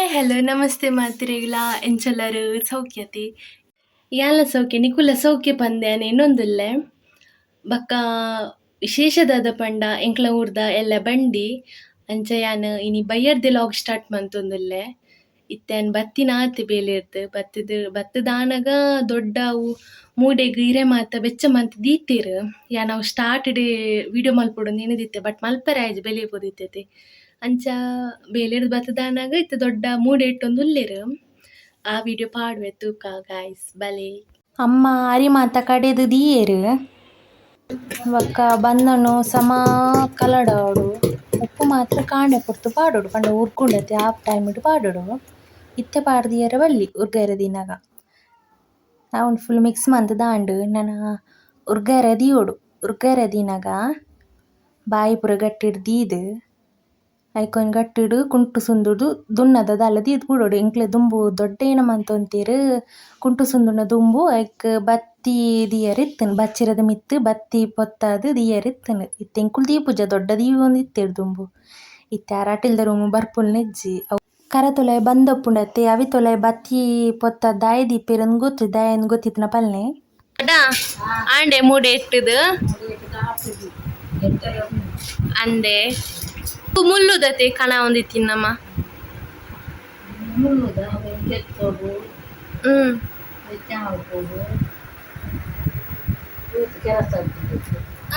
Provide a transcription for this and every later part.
Hi hello namaste ಮಾತಿರೆಗ್ಲ ಎಂಚೊಲ್ಲರು ಸೌಖ್ಯತೆ ಯಾನ್ಲ ಸೌಖ್ಯ ನಿಕುಲ ಸೌಖ್ಯ ಪಂದೆ ಇನ್ನೊಂದುಲ್ಲೆ ಬಕ್ಕ ವಿಶೇಷದಾದ ಪಂಡ ಎಂಕ್ಲ ಊರ್ದ ಎಲ್ಲ ಬಂಡಿ ಅಂಚ ಯಾನ್ ಇನಿ ಬಯ್ಯರ್ದೆ ಲಾಗ್ ಸ್ಟಾರ್ಟ್ ಮಂತೊಂದುಲ್ಲೆ ಇತ್ತೆ ಯಾನ್ ಬತ್ತಿನ ಆತ್ ಬೇಲೆರ್ದ್ ಬತ್ತದ್ ಬತ್ತದಾನಗ ದೊಡ್ಡ ಅವು ಮೂಡೆಗ್ ಇರೆ ಮಾತ ಬೆಚ್ಚ ಮಂತ್ ದೀತೆರ್ ಯಾನ್ ಅವು ಸ್ಟಾರ್ಟ್ ಡ್ ವಿಡಿಯೋ ಮಲ್ಪೊಡು ಎನ್ನಿದಿತ್ತೆ ಬಟ್ ಮಲ್ಪರೆ ಆಯ್ಜಿ ಬೆಲೆ ಪೋದಿತ್ತತೆ ಅಂಚ ಬೇಲೆರ್ದ್ ಬತ್ತದಾನಗ ಇತ್ತೆ ದೊಡ್ಡ ಮೂಡೆ ಇಟ್ಟೊಂದುಲ್ಲೆರ್ ಆ ವಿಡಿಯೋ ಪಾಡುವೆ ತೂಕ ಗಾಯ್ಸ್ ಬಲೆ. ಅಮ್ಮ ಅರಿ ಮಾತ ಕಡೆದು ದೀಯೆರ್ ಬೊಕ್ಕ ಬಂದನು ಸಮ ಕಲಡಾವೊಡು ಉಪ್ಪು ಮಾತ್ರ ಕಾಂಡೆ ಪೊರ್ತು ಪಾಡೊಡು ಪಂಡ ಉರ್ಕುಂಡತೆ ಆಪ್ ಟೈಮ್ ಡ್ ಪಾಡೊಡು ಇತ್ತೆ ಪಾಡ್ದಿಯೆರೆ ಬಲ್ಲಿ ಉರ್ಗರೆ ದಿನಗ ಅವುನು ಫುಲ್ ಮಿಕ್ಸ್ ಮಂತ್ ದಾಂಡ್ ನನ ಉರ್ಗರೆ ದೀವೊಡು ಉರ್ಗರೆ ದಿನಗ ಬಾಯಿ ಪೂರ ಗಟ್ಟಿಡ್ ದೀದ್ ಐಕೊಂಜಿ ಗಟ್ಟಿಡ್ ಕುಂಟು ಸುಂದುಡು ದುನ್ನದ ದಾಲ ದೀದ್ ಬುಡೊಡು ಎಂಕ್ಲೆ ದುಂಬು ದೊಡ್ಡ ಮಂತೊಂತೆರ್ ಕುಂಟು ಸುಂದುನ ದುಂಬು ಐಕ್ ಬತ್ತಿ ದೀಯೆರೆ ಇತ್ತುಂಡು ಬಚ್ಚಿರದ ಮಿತ್ತ್ ಬತ್ತಿ ಪೊತ್ತಾದ್ ದೀಯೆರೆ ಇತ್ತುಂಡು ಇತ್ತೆ ಎಂಕುಲು ದೀಪುಜ ದೊಡ್ಡ ದೀವೊಂದಿತ್ತೆರ್ ದುಂಬು ಇತ್ತೆ ಅರಟಿಲ್ದ ರೂಮು ಬರ್ಪುಲ್ನೆಜ್ಜಿ ಅವು ಕರತೊಲೈ ಬಂದೊಪ್ಪುಂಡತ್ತೆ ಅವಿತೊಲೈ ಬತ್ತಿ ಪೊತ್ತ ದಾಯೆ ದೀಪೆರಂದ್ ಗೊತ್ತು ದಾಯೆಂದ್ ಗೊತ್ತಿತ್ತಿನ ಪಲ್ನೆ. ಅಡ ಆಂಡೆ ಮೂಡೆ ಇಟ್ಟುದು ಅಂದೆ ಮುಳ್ಳುದತೆ ಕಣ ಒಂದಿತ್ತಿನಮ್ಮ. ಹ್ಮ್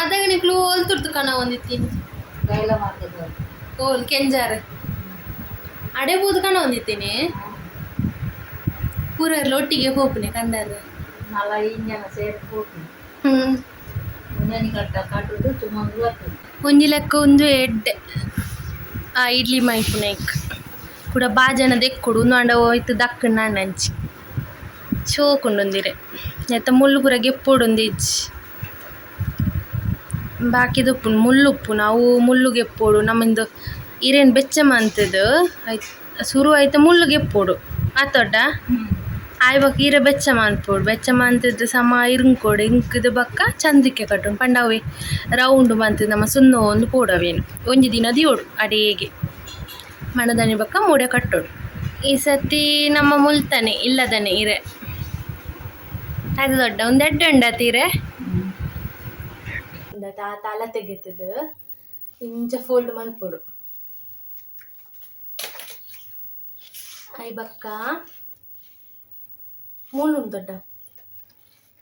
ಅದಾಗ ನಿಕ್ಲು ಒಲ್ತುರ್ದು ಕಣ ಒಂದಿತ್ತೀನಿ ಓಲ್ ಕೆಂಜಾರ್ ಅಡೆ ಬೋದು ಕಣ ಒಂದಿತ್ತೀನಿ ಪೂರ ಒಟ್ಟಿಗೆ ಪೋಪುನೆ ಕಂಡಾರ. ಹ್ಮ್ ಒಂಜಿ ಲೆಕ್ಕ ಒಂದು ಎಡ್ಡೆ ಆ ಇಡ್ಲಿ ಮೈಪುನೈಕ್ ಕೂಡ ಬಾಜನ ದೆಕ್ಕುಡು ಉಂದು ಆಂಡ ಇತ್ತು ದಕ್ಕುಂಡು ಅಂಚಿ ಚೋಕುಂಡುಂದಿರೆ ನೆತ್ತ ಮುಳ್ಳು ಪೂರ ಗೆಪ್ಪೊಡುಂದು ಇಜ್ಜಿ ಬಾಕಿದ ಉಪ್ಪುಂಡು ಮುಳ್ಳು ಉಪ್ಪುನು ಅವು ಮುಳ್ಳು ಗೆಪ್ಪೊಡು ನಮ್ಮಿಂದು ಇರೇನ್ ಬೆಚ್ಚ ಮಂತುದು ಐತ್ ಸುರು ಐತ ಮುಳ್ಳು ಗೆಪ್ಪೊಡು ಆತೊಡ್ಡ ಆಯ್ ಬೊಕ ಇರೆ ಬೆಚ್ಚ ಮನ್ಪೊಡು ಬೆಚ್ಚ ಮಂತುದು ಸಮ ಇರುಂಕೊಡು ಇಂಕುದು ಬೊಕ್ಕ ಚಂದ್ರಿಕೆ ಕಟ್ಟುಂಡು ಪಂಡ ಅವೇ ರೌಂಡ್ ಮಂತುದು ನಮ್ಮ ಸುನ್ನೋ ಒಂದು ಪೋಡು ಅವೇನು ಒಂಜಿ ದಿನ ದಿಯೋಡು ಅಡೇಗೆ ಮಣದನಿ ಬೊಕ್ಕ ಮೂಡೆ ಕಟ್ಟೊಡು ಈ ಸತಿ ನಮ್ಮ ಮುಲ್ತಾನೆ ಇಲ್ಲದನೆ ಇರೆ ಅದು ದೊಡ್ಡ ಒಂದು ಎಡ್ಡೆ ಉಂಡಾತ ಇರೆ ತಾತ ಅಲ ತೆಗೆತದು ಇಂಚ ಫೋಲ್ಡ್ ಮಲ್ಪೊಡು ಆಯ್ ಬೊಕ್ಕ ಮೂಲು ಉಂಡು ದೊಡ್ಡ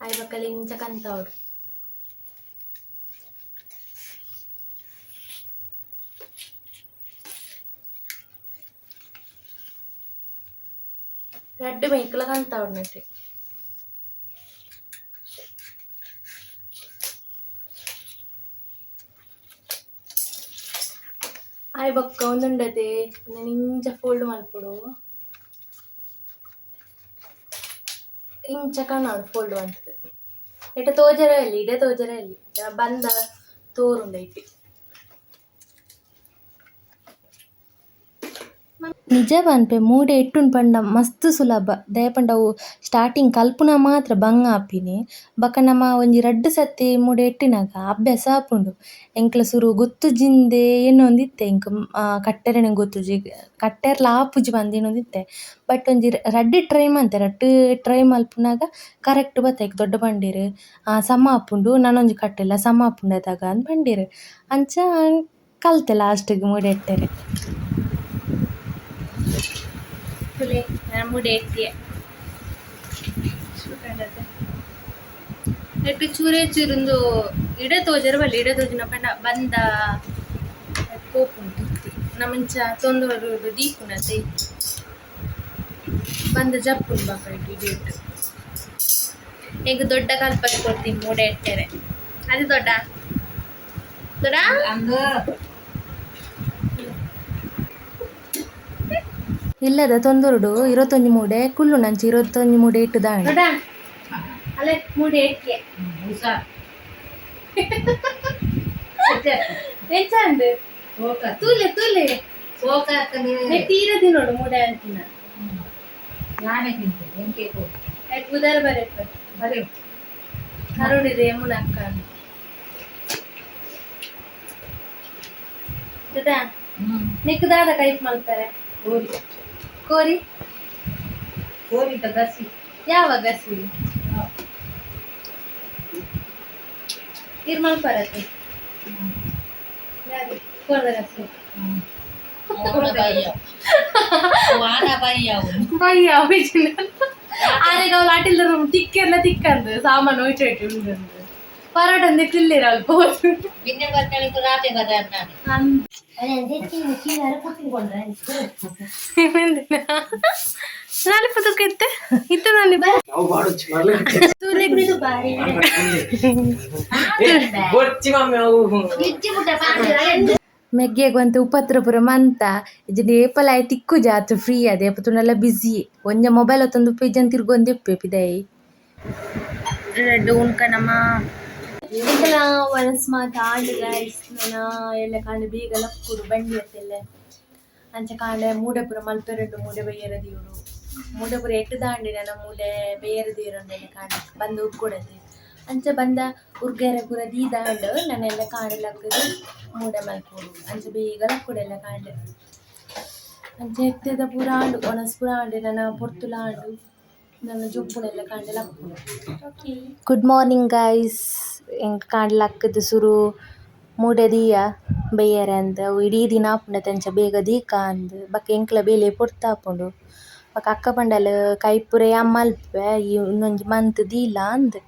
ಆಯ್ ಬೊಕ್ಕ ಇಂಚ ಕಂತಾವೊಡು ರಡ್ಡ್ ಮೈಕುಲ ಕಂತಾವೊಡು ನೆಟ್. ಆಯ್ ಬೊಕ್ಕ ಒಂದುಂಡತೆ ಉಂದೆನ್ ಇಂಚ ಫೋಲ್ಡ್ ಮಲ್ಪೊಡು ಇಂಚ ಕನೊಡು ಫೋಲ್ಡ್ ಮಂತುದು ಎಟ ತೋಜರೆ ಅಲ್ಲಿ ಇಡೆ ತೋಜರೆ ಅಲ್ಲಿ ಬಂದ ತೋರುಂಡು ಐಟ್. ನಿಜ ಪನ್ಪೆ ಮೂಡೆ ಎಟ್ಟುಂಡು ಪಂಡ ಮಸ್ತ್ ಸುಲಭ ದಾಯೆ ಪಂಡ ಅವು ಸ್ಟಾರ್ಟಿಂಗ್ ಕಲ್ಪುನ ಮಾತ್ರ ಬಂಗ ಆಪಿನಿ ಬೊಕ್ಕ ನಮ ಒಂಜಿ ರಡ್ಡ್ ಸರ್ತಿ ಮೂಡೆ ಎಟ್ಟಿನಗ ಅಭ್ಯಾಸ ಆಪುಂಡು ಎಂಕ್ಲ ಸುರು ಗೊತ್ತುಜಿಂದೆ ಎನ್ನೊಂದಿತ್ತೆ ಎಂಕ್ ಕಟ್ಟೆರೆನೆ ಗೊತ್ತುಜಿ ಕಟ್ಟೆರ್ಲ ಆಪುಜಿ ಪಂದ್ ಎನ್ನೊಂದಿತ್ತೆ ಬಟ್ ಒಂಜಿ ರಡ್ಡ್ ಟ್ರೈ ಮಂತೆ ರಡ್ಡ್ ಟ್ರೈ ಮಲ್ಪುನಗ ಕರೆಕ್ಟ್ ಬತ್ತ ಐಕ್ ದೊಡ್ಡ ಪಂಡೆರ್ ಸಮ ಆಪುಂಡು ನನೊಂಜಿ ಕಟ್ಟೆಲ ಸಮ ಆಪುಂಡು ಅದಗ ಅಂದ್ ಪಂಡೆರ್ ಅಂಚ ಕಲ್ತೆ ಲಾಸ್ಟಿಗ್ ಮೂಡೆ ಎಟ್ಟೆರೆ. ತುಲೆ ನಾನು ಮೂಡೆ ಎಟ್ಟಿಯೆ ನೆಟ್ ಚೂರೇ ಚೂರುಂದು ಇಡೆ ತೋಜರೆ ಬಲ್ಲಿ ಇಡೆ ತೋಜುನ ಪಂಡ ಬಂದ ಪೋಪುಂಡು ನಮಂಚ ತೊಂದೊರು ದೀಪುನತೆ ಬಂದ ಜಪ್ಪುಂಡು ಬಾಕ ಇಡೀಟ್ ಈಗ ದೊಡ್ಡ ಕಲ್ಪನೆ ಕೊಡ್ತೀನಿ ಮೂಡೆ ಎಟ್ಟೆರೆ ಅದು ದೊಡ್ಡ ದೊಡ್ಡ ಇಲ್ಲದ ತೊಂದೊರುಡು ಇರತ್ತೊಂಜಿ ಮೂಡೆ ಕುಲ್ಲುನಂಚ ಇರತ್ತೊಂಜಿ ಮೂಡೆ ಇಟ್ಟು ದಾಂಡ್. ದೊಡ್ಡ ಅಲ್ಲೇ ಮೂಡೆ ಎಟ್ಟಿಯೆ ಎಂಚ ತೂಲೆ ತೂಲೆ ತೀರದಿ ನೋಡು ಮೂಡೆ ಅಂತಿನ ಬುಧಾರ ಬರಪ್ಪ ಕರುಣಿದೆ ಯಮುನಕ್ಕ ದೊಡ್ಡ ನಿಕ್ ದಾದ ಕೈಪ್ ಮಲ್ಪರೆ. ಕೋರಿ ಕೋರಿದ ಗಸಿ. ಯಾವ ಗಸಿ? ನಿರ್ಮಲ್ ಪರತೆ ಕೋರ್ದ ಗಸಿ. ಬಯ್ಯ ಆರೆಗ ಅವ್ಳು ಅಟಿಲ್ದ ತಿಕ್ಕೆಲ್ಲ ತಿಕ್ಕಂದು ಸಾಮಾನು ಹೋಯ್ತು ಉಂಡು ಪರೋಟ ಅಂದ್ರೆ ತಿಲ್ಲಿರ ಅಲ್ಪ. ಬಿನ್ನೆ ಬರ್ತಾಳೆ, ರಾತ್ರಿ ಬರ್ತಾನೆ. ನಾಳೆ ಪುಸ್ತಕ ಇತ್ತೆ ಇತ್ತೆ ನಾನು. ಮೆಗ್ಗೆಗ್ ಒಂತೆ ಉಪದ್ರ ಪೂರ ಮಂತ ಇಜ್ಜಿಂಡ ಏಪಲ ಆಯ್ ತಿಕ್ಕು ಜಾತ್ ಫ್ರೀ ಅದೇ ಏಪ ತೂಂಡಲ ಬಿಸಿ ಒಂಜ ಮೊಬೈಲ್ ಒತ್ತೊಂದು ಉಪ್ಪು ತಿರ್ಗೊಂದು ಇಪ್ಪೆ ಪಿದಾಯಿ. ರೆಡ್ ಉಣ್ಕನಮ್ಮ. ಎಂಕಲ ಒನಸ್ ಮಾತ ಆಂಡ್ ಗೈಸ್. ನನ ಎಲ್ಲ ಕಾಂಡೆ ಬೇಗ ಲಕ್ಕುಡು ಬಂಡಿ ಅತ್ತೆಲ್ಲ. ಅಂಚ ಕಾಂಡೆ ಮೂಡೆ ಪೂರ ಮಲ್ಪೆರುಂಡು, ಮೂಡೆ ಬಯ್ಯರ ದೀವಡು. ಮೂಡೆ ಪೂರ ಎಟ್ಟು ದಾಂಡಿ ನನ ಮೂಡೆ ಬೇಯರ ದೀರುಂಡೆಲ್ಲ ಕಾಂಡೆ ಬಂದು ಉರ್ಕೊಡತೆ. ಅಂಚ ಬಂದ ಉರ್ಗರೆ ಪೂರ ದೀದಾಂಡ್ ನನ್ನೆಲ್ಲ ಕಾಂಡೆ ಲಕ್ಕದು ಮೂಡೆ ಮಲ್ಪೊಡು. ಅಂಚ ಬೇಗ ಲಕ್ಕುಡೆಲ್ಲ ಕಾಂಡೆ. ಅಂಚ ಎತ್ತದ ಪೂರ ಆಂಡು, ಒಣಸ್ ಪೂರ ಆಂಡು, ನನ ಪೊರ್ತುಲ ಆಂಡು, ನನ್ನ ಜೊಪ್ಪುನೆಲ್ಲ ಕಾಂಡೆ ಲಕ್ಕುಡು. ಓಕೆ. Good morning guys. ಎಂಕ್ ಕಾಂಡೆ ಲಕ್ಕುದು ಸುರು ಮೂಡೆ ದೀಯ ಬಯ್ಯರೆ ಅಂದ್. ಅವು ಇಡೀ ದಿನ ಆಪುಂಡತೆ, ಅಂಚ ಬೇಗ ದೀಕ ಅಂದ್. ಬೊಕ ಎಂಕ್ಲ ಬೇಲೆ ಪೊರ್ತಾಪುಂಡು. ಬೊಕ ಅಕ್ಕ ಪಂಡಲ್ ಕೈ ಪೂರ ಯಾನ್ ಮಲ್ಪುವೆ, ಈ ಉಂದೊಂಜಿ ಮಂತ್ ದೀಲ ಅಂದ್.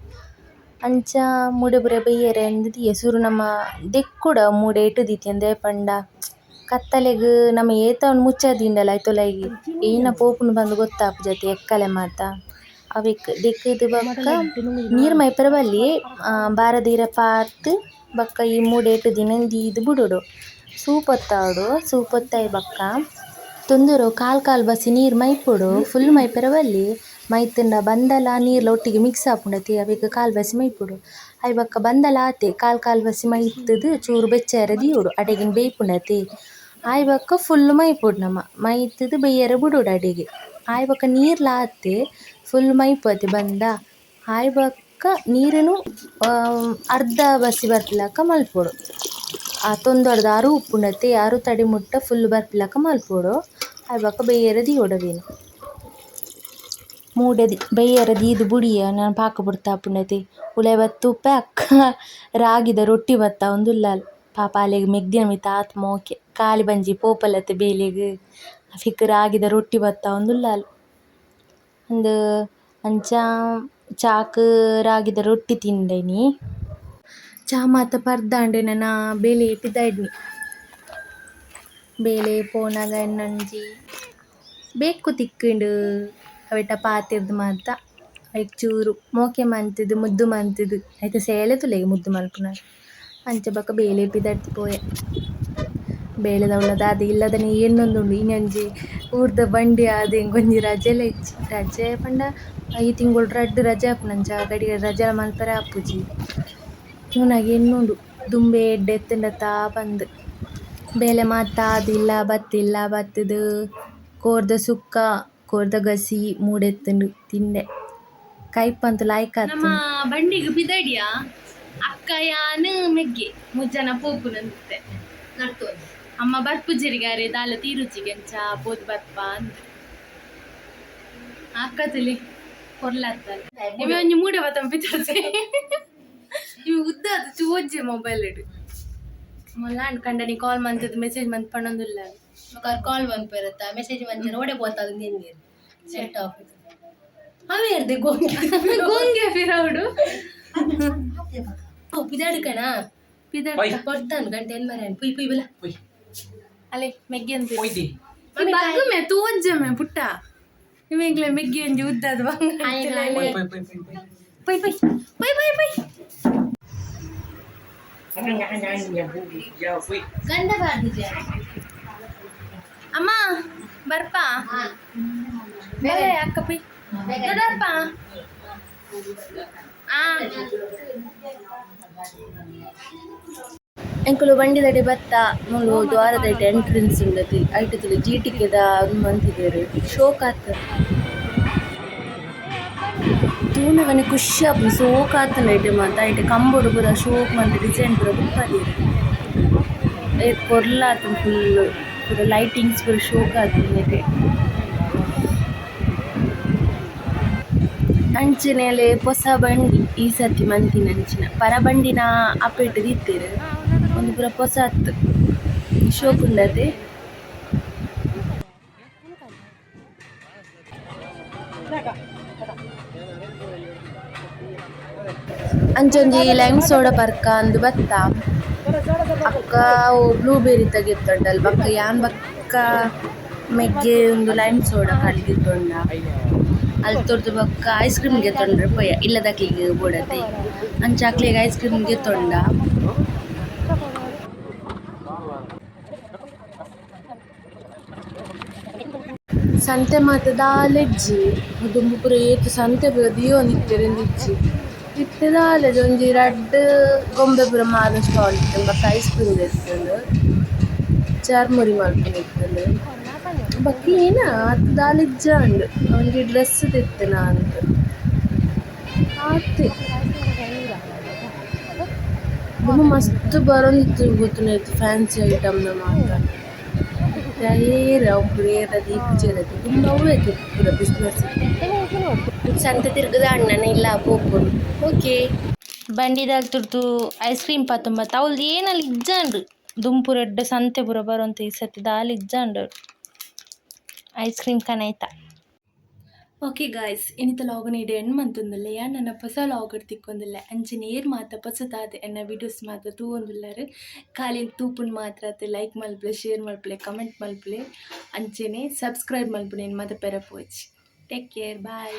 ಅಂಚ ಮೂಡೆ ಪೂರ ಬಯ್ಯರೆ ಅಂದ್ ದೀಯ. ಸುರು ನಮ ದೆಕ್ಕುಡ ಮೂಡೆ ಎಟ್ಟು ದೀತಿಯಂದ್, ದಾಯೆ ಪಂಡ ಕತ್ತಲೆಗ್ ನಮ ಏತ ಮುಚ್ಚ ದೀಂಡಲ ಐತ ಉಲಾಯಿ ಏನ ಪೋಪುಂಡು ಪಂದ್ ಗೊತ್ತಾಪುಜತೆ ಎಕ್ಕಲೆ ಮಾತ. ಅವೆಕ್ ದೆಕ್ಕುದು ಬೊಕ್ಕ ನೀರ್ ಮೈಪೆರೆ ಬಲ್ಲಿ. ಬಾರದ ಇರೆ ಪಾರ್ದ್ ಬೊಕ್ಕ ಈ ಮೂಡೆ ಎಟ್ಟು ದೀನ ದೀದ್ ಬುಡೊಡು, ಸೂಪ್ ಪೊತ್ತಾವೊಡು. ಸೂಪ್ ಪೊತ್ತಾಯಿ ಬೊಕ್ಕ ತೊಂದುರು ಕಾಲ್ ಕಾಲ್ ಬಸಿ ನೀರ್ ಮೈಪೊಡು. ಫುಲ್ ಮೈಪೆರೆ ಬಲ್ಲಿ, ಮೈತ್ಂಡ ಬಂದಲ ನೀರ್ಲ ಒಟ್ಟಿಗೆ ಮಿಕ್ಸ್ ಆಪುಂಡತೆ. ಅವೆಕ್ ಕಾಲ್ ಬಸಿ ಮೈಪೊಡು. ಆಯಿ ಬೊಕ್ಕ ಬಂದಲ ಆತೆ ಕಾಲ್ ಕಾಲ್ ಬಸಿ ಮೈತುದು ಚೂರು ಬೆಚ್ಚ ಆಯೆರೆ ದೀವೊಡು, ಅಡೆಗಿನ ಬೇಯ್ಪುಂಡತೆ. ಆಯಿ ಬೊಕ್ಕ ಫುಲ್ ಮೈಪೊಡು ನಮ. ಮೈತುದು ಬೇಯೆರೆ ಬುಡೊಡು ಅಡೆಗೆ. ಆಯಿ ಬೊಕ್ಕ ನೀರ್ಲ ಆತೆ ಫುಲ್ ಮೈಪೊತೆ ಬಂದ. ಆಯಿ ಬೊಕ್ಕ ನೀರುನು ಅರ್ಧ ಬಸಿ ಬರ್ಪಿಲಕ ಮಲ್ಪೊಡು. ಆ ತೊಂದುರ್ದ ಅರು ಉಪ್ಪುಂಡತೆ, ಅರು ತಡಿ ಮುಟ್ಟ ಫುಲ್ ಬರ್ಪಿಲಕ ಮಲ್ಪೊಡು. ಆಯಿ ಬೊಕ್ಕ ಬೇಯೆರೆ ದೀವೊಡು ಅವೆನ್. ಮೂಡೆ ಬೇಯೆರೆ ದೀದ್ ಬುಡಿಯ ನನ ಪಾಕ ಪೊರ್ತು ಆಪುಂಡತೆ. ಉಲಾಯಿ ಬತ್ತ್ ತೂಪೆ ಅಕ್ಕ ರಾಗಿದ ರೊಟ್ಟಿ ಬತ್ತಾವೊಂದುಲ್ಲಲ್. ಪಾಪ ಆಲೆಗ್ ಮೆಗ್ದಿನ ಮಿತ್ತ್ ಆತ್ ಮೋಕೆ, ಕಾಲಿ ಬಂಜಿ ಪೋಪಲತೆ ಬೇಲೆಗ್, ಅವೆಕ್ ರಾಗಿದ ರೊಟ್ಟಿ ಬತ್ತಾವೊಂದುಲ್ಲಲ್ ಅಂದ್. ಅಂಚ ಚಾಕ್ ರಾಗಿದ ರೊಟ್ಟಿ ತಿಂದೆ ಇನಿ. ಚಾ ಮಾತ ಪರ್ದಾಂಡ್, ನನ ಬೇಲೆ ಪಿದಾಡ್ನಿ. ಬೇಲೆ ಪೋನಗ ಎನ್ನೊಂಜಿ ಬೇಕ್ಕು ತಿಕ್ಕುಂಡು. ಅವೆಟ ಪಾತೆರ್ದ್ ಮಾತ ಐಕ್ ಚೂರು ಮೋಕೆ ಮಂತುದು ಮುದ್ದು ಮಂತುದು ಐತ ಸೇಲೆ ತೂಲೆ ಮುದ್ದು ಮನ್ಪುನ. ಅಂಚ ಬೊಕ ಬೇಲೆ ಪಿದಡ್ದ್ ಪೋಯೆ. ಬೇಲೆದವುಲ ದಾದ ಇಲ್ಲದನೆ ಎನ್ನೊಂದುಂಡು. ಇನೊಂಜಿ ಊರ್ದ ಬಂಡಿ ಆದ್ ಎಂಕೊಂಜಿ ರಜೆಲ ಇಜ್ಜಿ. ರಜೆ ಪಂಡ ಈ ತಿಂಗೊಲು ರಡ್ಡ್ ರಜೆ ಆಪುಂಡು. ಅಂಚ ಗಡಿಗೆ ರಜೆ ಮನ್ಪೆರೆ ಆಪುಜಿ. ತೂನಗ ಎನ್ನುಂಡು ದುಂಬೆ ಎಡ್ಡೆ ಇತ್ತುಂಡತ ಪಂದ್. ಬೇಲೆ ಮಾತ ಆದ್ ಇಲ್ಲ ಬತ್ತ್ ಇಲ್ಲ ಬತ್ತುದು ಕೋರ್ದ ಸುಕ್ಕ ಕೋರ್ದ ಗಸಿ ಮೂಡೆತ್ತುಂಡು, ತಿಂದೆ. ಕೈಪಂತು ಲಾಯ್ಕ್ ನಮ್ಮ ಆತುಂಡು. ಬಂಡಿಗೆ ಪಿದಡಿಯ ಅಕ್ಕ ಯಾನ್ ಮೆಗ್ಗೆ ಮುಜ್ಜನ ಪೋಪುನಂತೆ. ಅಮ್ಮ ಬರ್ಪುಜೆರಿಗಾರೆ ದಾಲ ತೀರುಜಿಗೆ, ಅಂಚ ಪೋದು ಬರ್ಪ ಅಂದ್. ಅಕ್ಕ ತುಲಿ ಕೊರ್ಲಾತ್ತಲ್ಲ. ನಿಮೆ ಒಂಜಿ ಮೂಡೆ ಬತ್ತಂ ಪಿತರ್ತೆ. ಇವು ಉದ್ದ ಅದು ಚೋಜ್ಜೆ ಮೊಬೈಲ್ ಇಡು. ಮೊಲ್ಲಾಂಡ್ ಕಂಡನಿ ಕಾಲ್ ಮಂತದ್ದು ಮೆಸೇಜ್ ಮಂತ್ ಪಣ್ಣೊಂದುಲ್ಲ. ಕಾಲ್ ಮನ್ಪೆರತ್ತ, ಮೆಸೇಜ್ ಮಂತೆರ್, ಓಡೆ ಪೋತಾದ ನೀರು ಸೆಟ್ ಆಫ್ ಅವೇ ಇರ್ದೆ ಗೊಂಗೆ. ಗೊಂಗೆ ಫಿರೌಡು. ಪಿದಾಡ್ಕಣ. ಪಿದಡ್. ಪೊರ್ತಾನು ಗಂಟೆ ಏನ್ ಮರ ಪುಯ್ ಪುಯ್ ಬಲ. ಅಲೆ ಮೆಗ್ಗೆ ಅಂತ ಬಗ್ಗು ಮೇ ತೋಜ್ಜೆ ಮೇ ಪುಟ್ಟ ನಿಮೆಂಗ್ಲೆ ಮೆಗ್ಗಿ ಒಂಜಿ ಉದ್ದದ ಬಂಗ. ಪೊಯ್ ಪೊಯ್ ಪೊಯ್ ಪೊಯ್ ಪೊಯ್. ಗಂಧ ಬಾರ್ದಿದ್ಯಾ? ಅಮ್ಮ ಬರ್ಪಾ ಬರೇ ಅಕ್ಕ ಪೊಯ್ ದೊಡ್ಡಪ್ಪ ಆ. ಎಂಕುಲು ಬಂಡಿದಡೆ ಬತ್ತ ಮೂಲು ದ್ವಾರದೈಟ್ ಎಂಟ್ರೆನ್ಸ್ ಉಂಡತಿ. ಐಟ್ ತೂಲೆ ಜೀಟಿಗೆದ ಉಂದು ಮಂತಿದೆರ್, ಶೋಕ್ ಆತ್. ತೂನಗನೆ ಖುಷಿ ಆಪುಂಡು, ಸೋಕ್ ಆತುಂಡು. ಐಟ್ ಮಾತ ಐಟ್ ಕಂಬೊಡು ಪೂರ ಶೋಕ್ ಮಂತ್ ಡಿಸೈನ್ ಪೂರ ಬುಡ್ಪಾದೆರ್. ಏತ್ ಪೊರ್ಲಾತುಂಡು ಫುಲ್ ಪೂರ ಲೈಟಿಂಗ್ಸ್ ಪೂರ ಶೋಕ್ ಆತುಂಡು ಐಟ್. ಅಂಚೆನೆ ಪೊಸ ಬಂಡಿ ಈ ಸರ್ತಿ ಮಂತಿನ ಅಂಚಿನ ಪರ ಬಂಡಿನ ಅಪೆಟ್ ದಿತ್ತೇರು ಒಂದು ಪೂರ ಪೊಸ ಅತ್ತು ಶೋಕುಂಡತೆ. ಅಂಚೊಂಜಿ ಲೈಮ್ ಸೋಡ ಪರ್ಕ ಅಂದು ಬತ್ತ. ಅಕ್ಕ ಅವು ಬ್ಲೂಬೆರಿ ತಗೆತ್ತೊಂಡಲ್ ಬಕ್ಕ ಯಾನ್ ಬಕ್ಕ ಮೆಗ್ಗೆ ಒಂದು ಲೈಮ್ ಸೋಡ ಖಾಲಿ ಗೆತ್ತೊಂಡ. ಅಲ್ ತೊರ್ದು ಬೊಕ್ಕ ಐಸ್ ಕ್ರೀಮ್ ಗೆತ್ತೊಂಡ್ರೆ ಪೋಯ ಇಲ್ಲದಕ್ಲೆಗ್ ಬೋಡತೆ. ಅಂಚ ಅಕ್ಲೆಗ್ ಐಸ್ ಕ್ರೀಮ್ ಗೆತ್ತೊಂಡ. ಸಂತೆ ಮಾತ ದಾಲ ಇಜ್ಜಿ, ದುಂಬು ಪೂರ ಏತ್ ಸಂತೆ ಪೂರ ದೀವೊಂದಿತ್ತೆರ್ ಇಂದ್ ಇಜ್ಜಿ. ಇತ್ತೆ ದಾಲ ಇಜ್ಜಿ, ಒಂಜಿ ರಡ್ಡ್ ಗೊಂಬೆ ಪೂರ ಮಾರುನ ಸ್ಟಾಲ್ ಇತ್ತ್ಂಡ್ ಬೊಕ್ಕ ಐಸ್ ಕ್ರೀಮ್ ಇತ್ತ್ಂಡ್, ಚುರ್ಮುರಿ ಮನ್ಪುನ ಇತ್ತ್ಂಡ್, ಬೊಕ್ಕ ಏನ ಆತ್ ದಾಲ ಇಜ್ಜಾಂಡ್. ಒಂಜಿ ಡ್ರೆಸ್ಸ್ ಇತ್ತಿನ ಅಂದ್ ಆತೆ. ದುಂಬು ಮಸ್ತ್ ಬರೊಂದಿತ್ತ್ಂಡ್ ಗೊತ್ತುಂಡ ಫ್ಯಾನ್ಸಿ ಐಟಮ್ ದ ಮಾತ. ಇತ್ತೆ ಏರ್ ಅವು ಪೂರ ಏರ್ಲ ದೀಪುಜೆರ್ ಅತೆ. ದುಂಬು ಅವ್ವೆ ಇತ್ತೆ ಪೂರ ಬಿಸಿನೆಸ್. ಸಂತೆ ತಿರ್ಗದ ಅಣ್ಣನ ಇಲ್ಲ ಪೋಪುಂಡು. ಓಕೆ. ಬಂಡಿದಾಲ್ ತುರ್ದು ಐಸ್ ಕ್ರೀಮ್ ಪತ್ತೊಂಬತ್ತು ಅವ್ಲು ಏನಲ್ ಇಜ್ಜಾಂಡ್. ದುಂಪು ರಡ್ಡ್ ಸಂತೆ ಪೂರ ಬರೋಂತ ಈ ಸರ್ತಿ ದಾಲ ಇಜ್ಜಾಂಡ್. ಐಸ್ ಕ್ರೀಮ್ ಕನೈತ. ಓಕೆ ಗಾಯ್ಸ್, ಇನಿತ ಲಾಗನ್ ಇಡೆ ಎಂಡ್ ಮಂತೊಂದುಲ್ಲೆ. ಯಾನ್ ನನ ಪೊಸ ಲಾಗಡ್ ತಿಕ್ಕೊಂದುಲ್ಲೆ. ಅಂಚನೆ ಏರ್ ಮಾತ ಪೊಸತಾದ್ ಎನ್ನ ವೀಡಿಯೋಸ್ ಮಾತ ತೂವೊಂದುಲ್ಲೆರ್, ಖಾಲಿ ತೂಪುನ್ ಮಾತ್ರ ಅತ್, ಲೈಕ್ ಮಲ್ಪುಲೆ, ಶೇರ್ ಮಲ್ಪುಲೆ, ಕಮೆಂಟ್ ಮಲ್ಪುಲೆ, ಅಂಚನೆ ಸಬ್ಸ್ಕ್ರೈಬ್ ಮಲ್ಪುನೆ ಮಾತ ಪೆರಪೋಚಿ. Take care, bye.